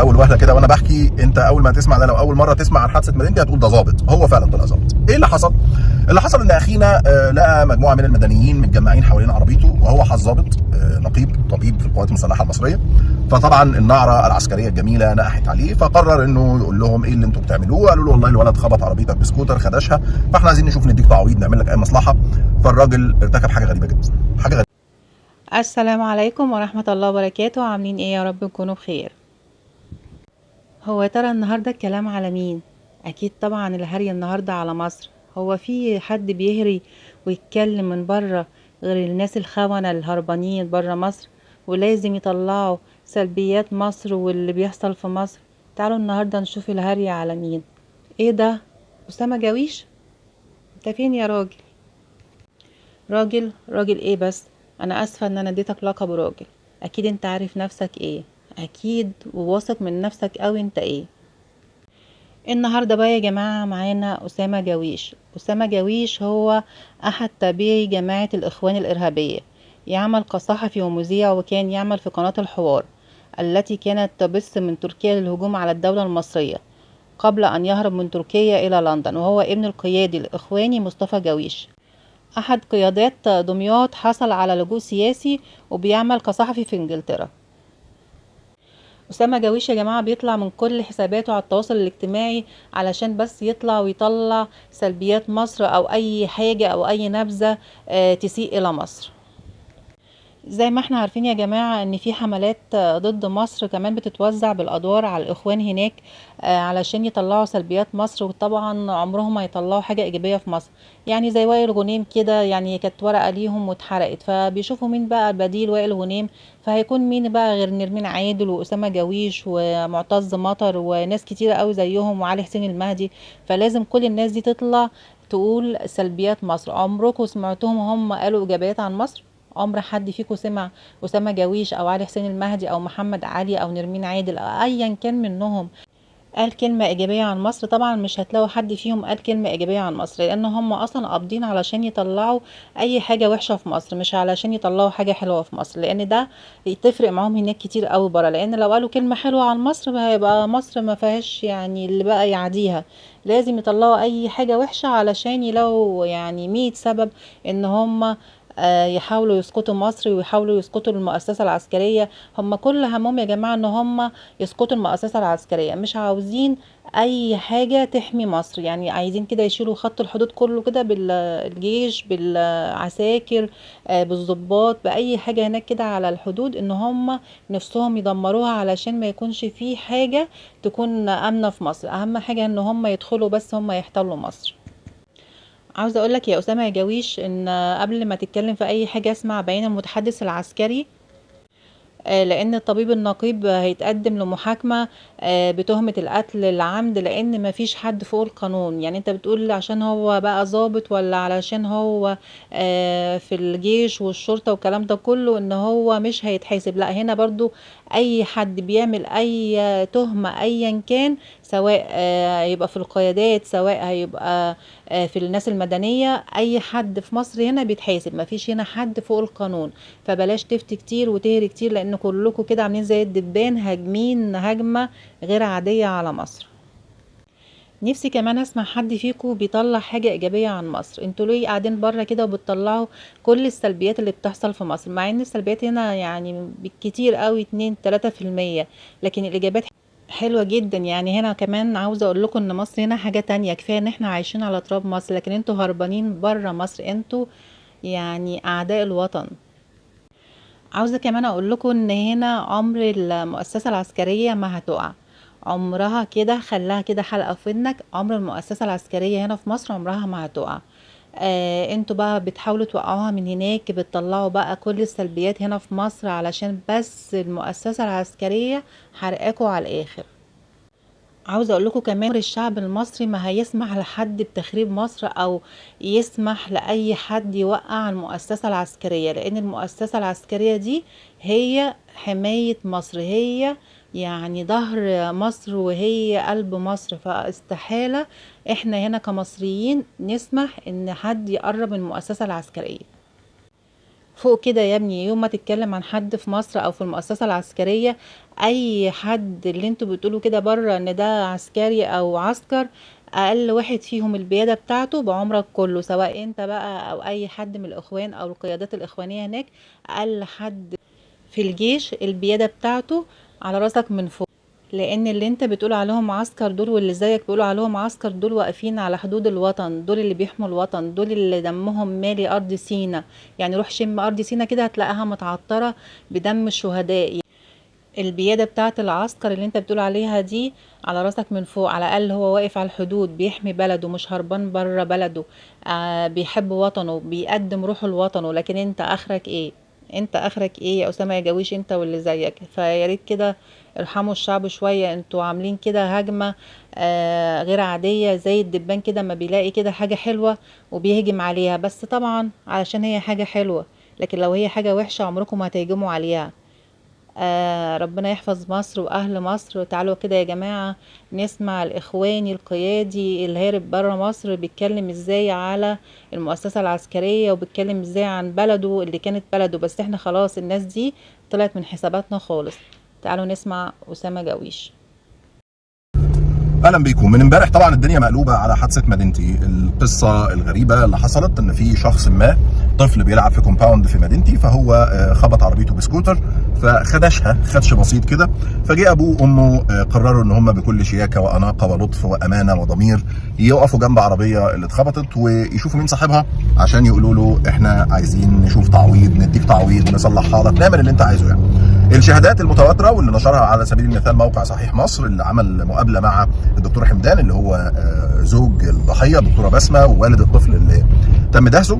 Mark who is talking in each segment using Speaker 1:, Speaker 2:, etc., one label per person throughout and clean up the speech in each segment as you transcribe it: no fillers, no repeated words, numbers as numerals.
Speaker 1: اول وهله كده وانا بحكي، انت اول ما تسمع ده، لو اول مرة تسمع عن حادثه مدينتي هتقول ده ظابط. هو فعلا طلع ظابط. ايه اللي حصل؟ اللي حصل ان اخينا لقى مجموعة من المدنيين متجمعين حوالين عربيته، وهو ظابط، نقيب طبيب في القوات المسلحة المصرية. فطبعا النعره العسكرية الجميلة نقحت عليه، فقرر انه يقول لهم ايه اللي انتم بتعملوه. قالوا له والله الولد خبط عربيتك بسكوتر خدشها، فاحنا عايزين نشوف نديك تعويض، نعمل لك اي مصلحة. فالراجل ارتكب حاجة غريبة جدا، حاجة غريبة.
Speaker 2: السلام عليكم ورحمة الله وبركاته. عاملين ايه؟ يا رب تكونوا بخير. هو يا ترى النهاردة الكلام على مين؟ اكيد طبعا الهري النهاردة على مصر. هو في حد بيهري ويتكلم من بره غير الناس الخونة الهربانين بره مصر؟ ولازم يطلعوا سلبيات مصر واللي بيحصل في مصر. تعالوا النهاردة نشوف الهري على مين. ايه ده؟ أسامة جاويش، انت فين يا راجل؟ راجل راجل ايه بس؟ انا اسفة ان انا اديتك لقب راجل. اكيد انت عارف نفسك ايه، اكيد وواثق من نفسك قوي انت ايه. النهاردة بقى يا جماعة معانا أسامة جاويش. أسامة جاويش هو أحد تابعي جماعة الإخوان الإرهابية، يعمل كصحفي ومذيع، وكان يعمل في قناة الحوار التي كانت تبث من تركيا للهجوم على الدولة المصرية قبل أن يهرب من تركيا إلى لندن. وهو ابن القيادي الإخواني مصطفى جاويش، أحد قيادات دمياط، حصل على لجوء سياسي وبيعمل كصحفي في إنجلترا. أسامة جاويش يا جماعة بيطلع من كل حساباته على التواصل الاجتماعي علشان بس يطلع ويطلع سلبيات مصر أو أي حاجة أو أي نبذة تسيء إلى مصر. زي ما احنا عارفين يا جماعة ان في حملات ضد مصر كمان بتتوزع بالادوار على الاخوان هناك، علشان يطلعوا سلبيات مصر، وطبعا عمرهم ما يطلعوا حاجة ايجابية في مصر. يعني زي وائل غنيم كده، يعني كانت ورقة ليهم واتحرقت، فبيشوفوا مين بقى البديل وائل غنيم، فهيكون مين بقى غير نرمين عادل وأسامة جاويش ومعتز مطر وناس كتيرة قوي زيهم وعلي حسين المهدي. فلازم كل الناس دي تطلع تقول سلبيات مصر. عمركم سمعتهم هم قالوا ايجابيات عن مصر؟ عمر حد فيكم سمع أسامة جاويش أو علي حسين المهدي أو محمد علي أو نرمين عادل أو أيا كان منهم قال كلمة إيجابية عن مصر؟ طبعا مش هتلاقوا حد فيهم قال كلمة إيجابية عن مصر، لأن هم أصلا قابضين علشان يطلعوا أي حاجة وحشة في مصر، مش علشان يطلعوا حاجة حلوة في مصر، لأن ده تفرق معاهم هناك كتير قوي برا. لأن لو قالوا كلمة حلوة عن مصر هيبقى مصر ما فيهاش يعني اللي بقى يعديها. لازم يطلعوا أي حاجة وحشة علشان يلاقوا 100 سبب إن هم يحاولوا يسقطوا مصر ويحاولوا يسقطوا المؤسسة العسكرية. هم كل همهم يا جماعة ان هم يسقطوا المؤسسة العسكرية، مش عاوزين اي حاجة تحمي مصر. يعني عايزين كده يشيلوا خط الحدود كله كده بالجيش، بالعساكر، بالضباط، بأي حاجة هناك كده على الحدود، ان هم نفسهم يدمروها علشان ما يكونش في حاجة تكون آمنة في مصر. اهم حاجة ان هم يدخلوا بس، هم يحتلوا مصر. عاوزة اقولك يا أسامة يا جاويش ان قبل ما تتكلم في اي حاجة اسمع بيان المتحدث العسكري، لان الطبيب النقيب هيتقدم لمحاكمة بتهمة القتل العمد، لان مفيش حد فوق القانون. يعني انت بتقول عشان هو بقى ضابط ولا علشان هو في الجيش والشرطة والكلام ده كله ان هو مش هيتحاسب؟ لا، هنا برضو اي حد بيعمل اي تهمة ايا كان، سواء هيبقى في القيادات، سواء هيبقى في الناس المدنية، اي حد في مصر هنا بيتحاسب، مفيش هنا حد فوق القانون. فبلاش تفتي كتير وتهري كتير، لان كلكم كده عاملين زي الدبان هاجمين هجمة غير عادية على مصر. نفسي كمان اسمع حد فيكم بيطلع حاجة ايجابية عن مصر. انتوا ليه قاعدين بره كده وبتطلعوا كل السلبيات اللي بتحصل في مصر، مع ان السلبيات هنا بالكتير قوي اتنين تلاتة في المية، لكن الايجابيات حلوة جدا. هنا كمان عاوزة اقول لكم ان مصر هنا حاجة تانية، كفاية ان احنا عايشين على تراب مصر، لكن انتوا هربانين بره مصر، انتوا اعداء الوطن. عاوزة كمان اقول لكم ان هنا عمر المؤسسة العسكرية ما هتقع، عمرها كده، خلاها كده حلقة في ودنك، عمر المؤسسة العسكرية هنا في مصر عمرها ما هتقع. انتوا بقى بتحاولوا توقعوها من هناك، بتطلعوا بقى كل السلبيات هنا في مصر علشان بس المؤسسة العسكرية حرقاكوا على الاخر. عاوزة اقول لكم كمان الشعب المصري ما هيسمح لحد بتخريب مصر او يسمح لاي حد يوقع المؤسسة العسكرية، لان المؤسسة العسكرية دي هي حماية مصر، هي ظهر مصر وهي قلب مصر، فاستحالة احنا هنا كمصريين نسمح ان حد يقرب من المؤسسة العسكرية. فوق كده يا ابني، يوم ما تتكلم عن حد في مصر او في المؤسسة العسكرية، اي حد اللي انتوا بتقولوا كده بره ان ده عسكري او عسكر، اقل واحد فيهم البيادة بتاعته بعمرك كله، سواء انت بقى او اي حد من الاخوان او القيادات الاخوانية هناك، اقل حد في الجيش البيادة بتاعته على راسك من فوق. لان اللي انت بتقول عليهم عسكر دول واللي زيك بيقولوا عليهم عسكر دول واقفين على حدود الوطن، دول اللي بيحموا الوطن، دول اللي دمهم مالي ارض سينا. يعني روح شم ارض سينا كده هتلاقيها متعطرة بدم الشهداء. البيادة بتاعة العسكر اللي انت بتقول عليها دي على راسك من فوق، على الاقل هو واقف على الحدود بيحمي بلده، مش هربان بره بلده، بيحب وطنه، بيقدم روحه لوطنه. لكن انت اخرك ايه؟ انت اخرك ايه يا اسامة يا جاويش انت واللي زيك؟ فياريت كده ارحموا الشعب شوية، انتوا عاملين كده هجمة غير عادية زي الدبان كده ما بيلاقي كده حاجة حلوة وبيهجم عليها، بس طبعا علشان هي حاجة حلوة، لكن لو هي حاجة وحشة عمركم ما هتهجموا عليها. ربنا يحفظ مصر وأهل مصر. تعالوا كده يا جماعة نسمع الإخواني القيادي الهارب برا مصر بيتكلم إزاي على المؤسسة العسكرية، وبيتكلم إزاي عن بلده اللي كانت بلده، بس إحنا خلاص الناس دي طلعت من حساباتنا خالص. تعالوا نسمع أسامة جاويش.
Speaker 1: اهلا بيكم. من امبارح طبعا الدنيا مقلوبة على حادثه مدينتي. القصة الغريبة اللي حصلت ان في شخص ما، طفل بيلعب في compound في مدينتي، فهو خبط عربيته بسكوتر فخدشها خدش بسيط كده، فجاء ابوه وامه قرروا ان هم بكل شياكه واناقه ولطف وامانه وضمير يقفوا جنب عربية اللي اتخبطت ويشوفوا مين صاحبها عشان يقولوا له احنا عايزين نشوف تعويض، نديك تعويض، نصلحها لك، نعمل اللي انت عايزه يعني. الشهادات المتواترة واللي نشرها على سبيل المثال موقع صحيح مصر اللي عمل مقابله مع الدكتور حمدان اللي هو زوج الضحية الدكتورة بسمه ووالد الطفل اللي تم دهسه،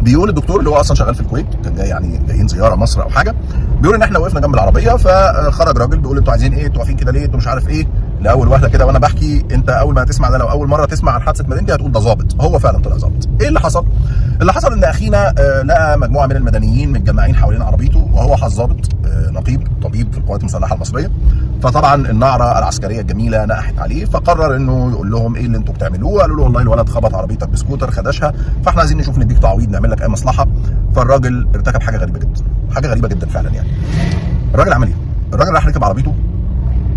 Speaker 1: بيقول الدكتور اللي هو اصلا شغال في الكويت، كان جاي يعني جايين زيارة مصر او حاجة، بيقول ان احنا وقفنا جنب العربية فخرج راجل بيقول انتوا عايزين ايه؟ انتوا واقفين كده ليه؟ انتوا مش عارف ايه. لاول وهله كده وانا بحكي، انت اول ما هتسمع ده لو اول مرة تسمع عن حادثه مدينتي هتقول ده ظابط، هو فعلا طلع ظابط. ايه اللي حصل؟ اللي حصل ان اخينا لقى مجموعة من المدنيين متجمعين حوالين عربيته، وهو ظابط نقيب طبيب في القوات المسلحة المصرية، فطبعا النعره العسكرية الجميلة نقحت عليه، فقرر انه يقول لهم ايه اللي انتوا بتعملوه. قالوا له والله الولد خبط عربيتك بسكوتر خدشها، فاحنا عايزين نشوف نديك تعويض، نعمل لك اي مصلحة. فالراجل ارتكب حاجة غريبة جدا، حاجة غريبة جدا فعلا يعني. الراجل عمل ايه؟ الراجل راح ركب عربيته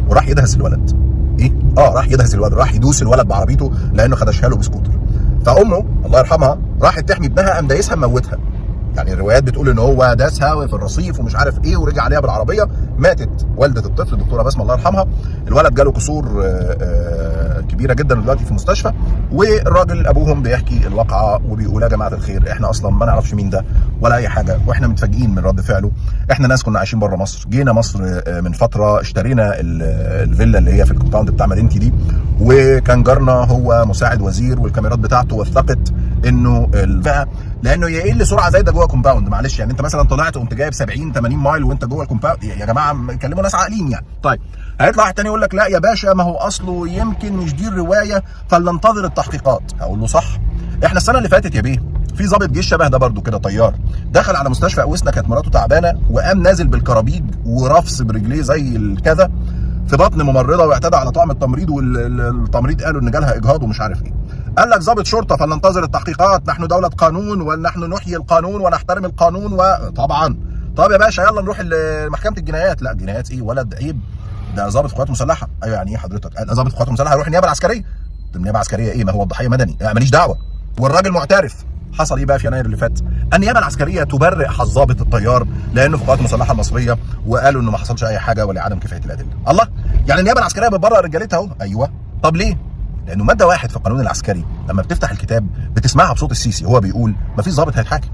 Speaker 1: وراح يدهس الولد. ايه؟ راح يدهس الولد، راح يدوس الولد بعربيته لانه خدشها له بسكوتر. فامه الله يرحمها راحت تحمي ابنها، قام دايسها مموتها. يعني الروايات بتقول ان هو داسها في الرصيف ومش عارف ايه ورجع عليها بالعربية، ماتت والده الطفل الدكتورة بسمه الله يرحمها. الولد جاله كسور كبيرة جدا دلوقتي في المستشفى. والراجل ابوهم بيحكي الواقعة وبيقول يا جماعة الخير احنا اصلا ما نعرفش مين ده ولا اي حاجة، واحنا متفاجئين من رد فعله. احنا ناس كنا عايشين بره مصر، جينا مصر من فترة اشترينا الفيلا اللي هي في ال compound بتاع مدينتي دي، وكان جارنا هو مساعد وزير، والكاميرات بتاعته وثقت انه لانه يقل سرعة زايدة جوه compound. معلش يعني انت مثلا طلعت وقمت جايب 70 80 mile وانت جوه ال compound، يا جماعة كلموا ناس عاقلين يعني. طيب هيطلع واحد تاني يقول لك لا يا باشا ما هو اصله يمكن مش دي الرواية، فلننتظر التحقيقات. هقول له صح، احنا السنة اللي فاتت يا بيه في ضابط جيش شبه ده برده كده، طيار، دخل على مستشفى اوسنا، كانت مراته تعبانة، وقام نازل بالكرابيج ورفس برجليه زي الكذا في بطن ممرضة، واعتدى على طعم التمريض، والتمريض قالوا ان جالها اجهاض ومش عارف ايه. قال لك ضابط شرطه فلننتظر التحقيقات، نحن دولة قانون ونحن نحيي القانون ونحترم القانون. وطبعا طب يا باشا يلا نروح لمحكمة الجنايات. لا جنايات ايه ولد عيب، ده ضابط قوات مسلحة. ايوه يعني ايه حضرتك؟ قال ضابط قوات مسلحة يروح النيابة العسكرية. طب النيابة العسكرية ايه؟ ما هو الضحية مدني. ماليش دعوه، والراجل معترف. حصل ايه بقى في يناير اللي فات؟ النيابة العسكرية تبرئ ضابط الطيار لانه في القوات المسلحة المصرية، وقالوا انه ما حصلش اي حاجة ولعدم كفاية الادلة. الله، يعني النيابة العسكرية بتبرئ رجالتها اهو. ايوه، طب ليه؟ لانه مادة 1 في القانون العسكري لما بتفتح الكتاب بتسمعها بصوت السيسي، هو بيقول ما فيش ضابط هيتحاكم.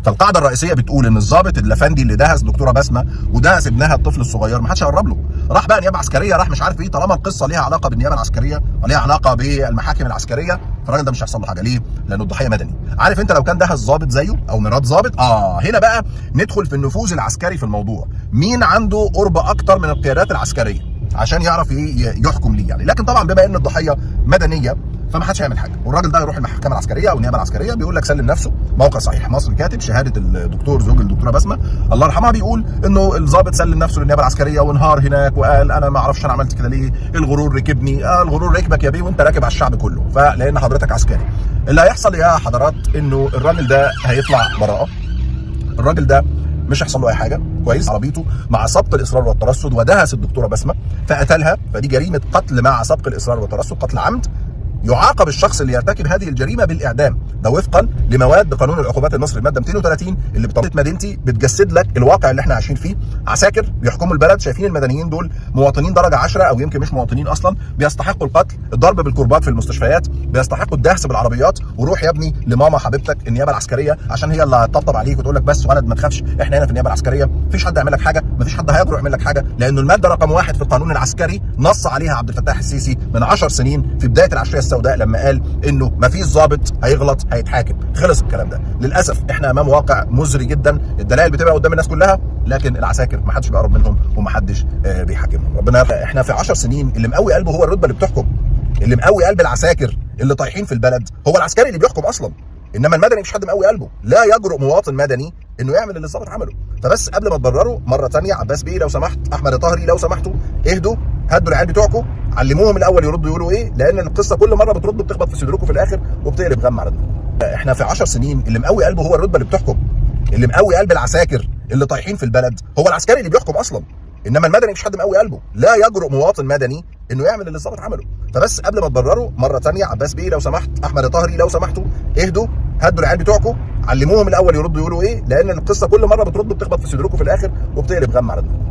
Speaker 1: فالقاعدة الرئيسية بتقول ان الضابط الافندي اللي دهس دكتورة بسمه ودهس ابنها الطفل الصغير ما حدش هيقرب له، راح بقى نيابة عسكرية، راح مش عارف ايه. طالما القصة ليها علاقة بالنيابة العسكرية وليها علاقة بالمحاكم العسكرية، فالراجل ده مش هيحصل له حاجة. ليه؟ لانه الضحية مدني. عارف انت لو كان دهس ضابط زيه او مرات ضابط، هنا بقى ندخل في النفوذ العسكري في الموضوع، مين عنده قرب اكتر من القيادات العسكرية عشان يعرف يحكم ليه يعني. لكن طبعا بما ان الضحية مدنية فما حدش هيعمل حاجة، والراجل ده يروح المحكمة العسكرية او النيابة العسكرية بيقول لك سلم نفسه. موقع صحيح مصر كاتب شهادة الدكتور زوج الدكتورة بسمه الله يرحمها، بيقول انه الضابط سلم نفسه للنيابه العسكرية وانهار هناك وقال انا ما اعرفش انا عملت كده ليه، الغرور ركبني. الغرور ركبك يا بيه وانت راكب على الشعب كله، فلان حضرتك عسكري. اللي هيحصل يا حضرات انه الراجل ده هيطلع براءه، الراجل ده مش هيحصل له اي حاجة، كويس؟ عربيته مع سبق الاصرار والترصد ودهس الدكتورة بسمه فقتلها، فدي جريمة قتل مع سبق الاصرار والترصد، قتل عمد. يعاقب الشخص اللي يرتكب هذه الجريمة بالاعدام، ده وفقا لمواد قانون العقوبات المصري المادة 230 اللي بطريقة مدينتي بتجسد لك الواقع اللي احنا عايشين فيه. عساكر بيحكموا البلد، شايفين المدنيين دول مواطنين درجه 10 او يمكن مش مواطنين اصلا، بيستحقوا القتل، الضرب بالكرباج في المستشفيات، بيستحقوا الدهس بالعربيات. وروح يا ابني لماما حبيبتك النيابة العسكرية عشان هي اللي هتطبطب عليك وتقول لك بس ولد ما تخافش، احنا هنا في النيابة العسكرية، مفيش حد يعمل لك حاجة، مفيش حد هيجرؤ يعمل لك حاجة، لانه المادة رقم 1 في القانون العسكري نص عليها عبد الفتاح السيسي من 10 سنين في بداية العشريه السوداء لما قال انه مفيش ضابط هيغلط هيتحاكم. خلص الكلام ده. للاسف احنا امام واقع مزري جدا، الدلائل بتبقى قدام الناس كلها، لكن العساكر ما حدش بيقرب منهم ومحدش بيحاكمهم. ربنا احنا في 10 سنين اللي مقوي قلبه هو الرتبة اللي بتحكم، اللي مقوي قلب العساكر اللي طايحين في البلد هو العسكري اللي بيحكم اصلا، انما المدني مفيش حد مقوي قلبه. لا يجرؤ مواطن مدني انه يعمل اللي الضابط عمله. فبس قبل ما تبرروا مرة ثانية، عباس بيه لو سمحت، احمد طاهري لو سمحتوا، اهدوا، هدوا العيال بتوعكم، علموهم الاول يردوا يقولوا ايه، لان القصة كل مرة بتردوا بتخبط في صدركم في الاخر وبتقلب غم على دماغكم. احنا في 10 سنين اللي مقوي قلبه هو الرتبة اللي بتحكم، اللي مقوي قلب العساكر اللي طايحين في البلد هو العسكري اللي بيحكم اصلا، انما المدني مفيش حد مقوي قلبه. لا يجرؤ مواطن مدني انه يعمل اللي الضابط عمله. فبس قبل ما تبرروا مرة ثانية، عباس بيه لو سمحت، احمد طاهري لو سمحتوا، اهدوا، هدوا العيال بتوعكم، علموهم الاول يردوا يقولوا ايه، لان القصة كل مرة بتردوا بتخبط في صدركم في الاخر وبتقلب غم على دماغكم.